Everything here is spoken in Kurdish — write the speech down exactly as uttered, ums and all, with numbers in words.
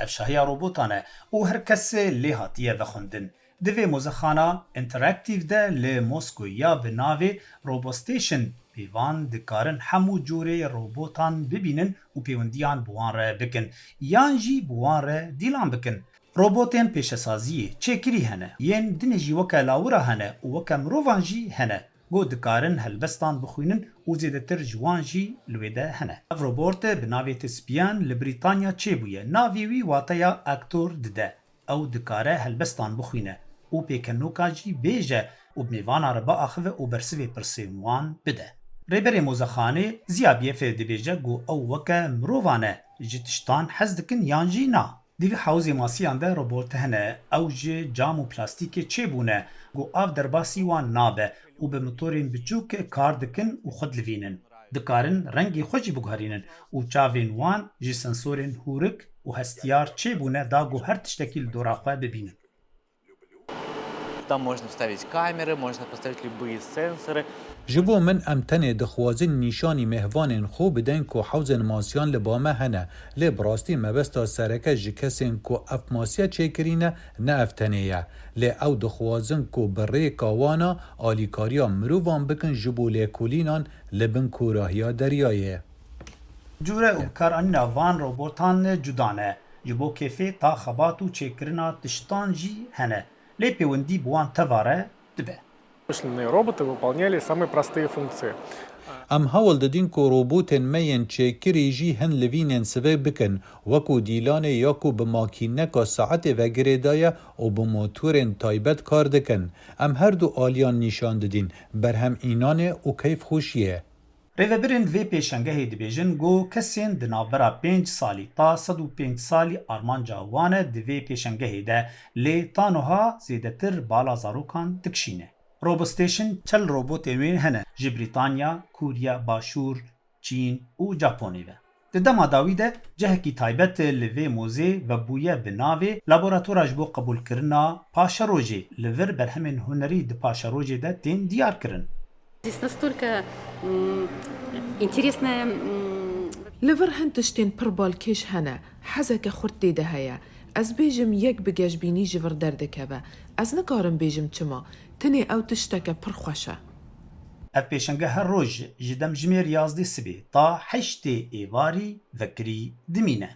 Şahiya robotan e û her kes lê hatiye vexwendin. Di vê mozexana interaktîf de li Moskoya bi navê Robostation mêvan dikarin hemû cûrê robotan bibînin û pêwendiyan bi wan re bikin yan jî bi wan re dîlan bikin. Robotên pêşesaziyê çêkirî hene, yên dinê jî weke lawira hene û weke mirovan jî hene. Ku dikarin helbestan bixwînin û zêdetir ji wan jî li wê de hene. Ev robot bi navê Tespian li Brîtanya çêbûye. Navê wî wateya aktor dide. Ew dikare helbestan bixwîne û pêkenoka jî bêje û bi mêvana re biaxive û bersivê pirsên wan bide. Rêberê mozexanê Ziya Biyefê dibêje ku ew weke mirovan e, ji tiştan hez dikin yan jî na. Di vî hewzê masiyan de robot hene, ew ji cam û plastîkê çêbûne, ku av derbasî wan nabe û bi motorên biçûk kar dikin û xwe dilivînin. Dikarin rengê xwe jî biguherînin û çavên wan ji sensorên hûrik û hestiyar çêbûne da ku her tiştekî li dora xwe bibînin. Там можно вставить камеры, можно поставить любые сенсоры. Ji bo min em tenê dixwazin nîşanî mêvanên xwe bidin ku hewzên masiyan li ba me hene, lê bi rastî mebesta sereke ji kesên ku ev masiya çêkirî ne, ne ev tenê ye. Lê ew dixwazin ku bi rêka wan a alîkariya mirovan bikin ji bo lêkolînan li bin kûrahiya deryayê. Cûre û bikaranîna van robotan cuda ne. Ji bo kêfê ta xebat û çêkirina tiştan jî hene. Lê pêwendî bi wan teva re dibe. Pромышленные роботы выполняли самые простые функции. Em hewl didin ku robotên me yên çêkirî jî hin livînên sivik bikin, wekû dîlanê ya ku bi makîneka saetê ve girêdaye û bi motorên taybet kar dikin. Em her du aliyan nîşan didîn, berhem înanê û keyfxweşiyê. Rêvebirên vê pêşengehê dibêjin ku kesên di navbera pênc salî ta sed û pênc salî armanca wan e di vê pêşengehê de, lê ta nuha zêdetir bala zarokan dikişîne. Robostation çel robotên wê hene ji Brîtanya, Kûriya Başûr, Çîn û Japonê ve. Di dema dawî de cihekî taybet li vê mozê vebûye bi navê Laboratora ji bo Qebûlkirina Paşerojê. Li vir berhemên hunerî di paşerojê de tên diyarkirin. Здесь настолько м, интересная м, Li vir hin tiştên pir balkêş hene, hezeke xurt tê de heye. Ez bêjim yek bi geşbînî ji vir derdikeve. Ez nikarim bêjim çima. Tenê ew tişteke pir xweş e. Ev pêşenge her roj ji demjimêr yazdê sibê ta heştê êvarî vekirî dimîne.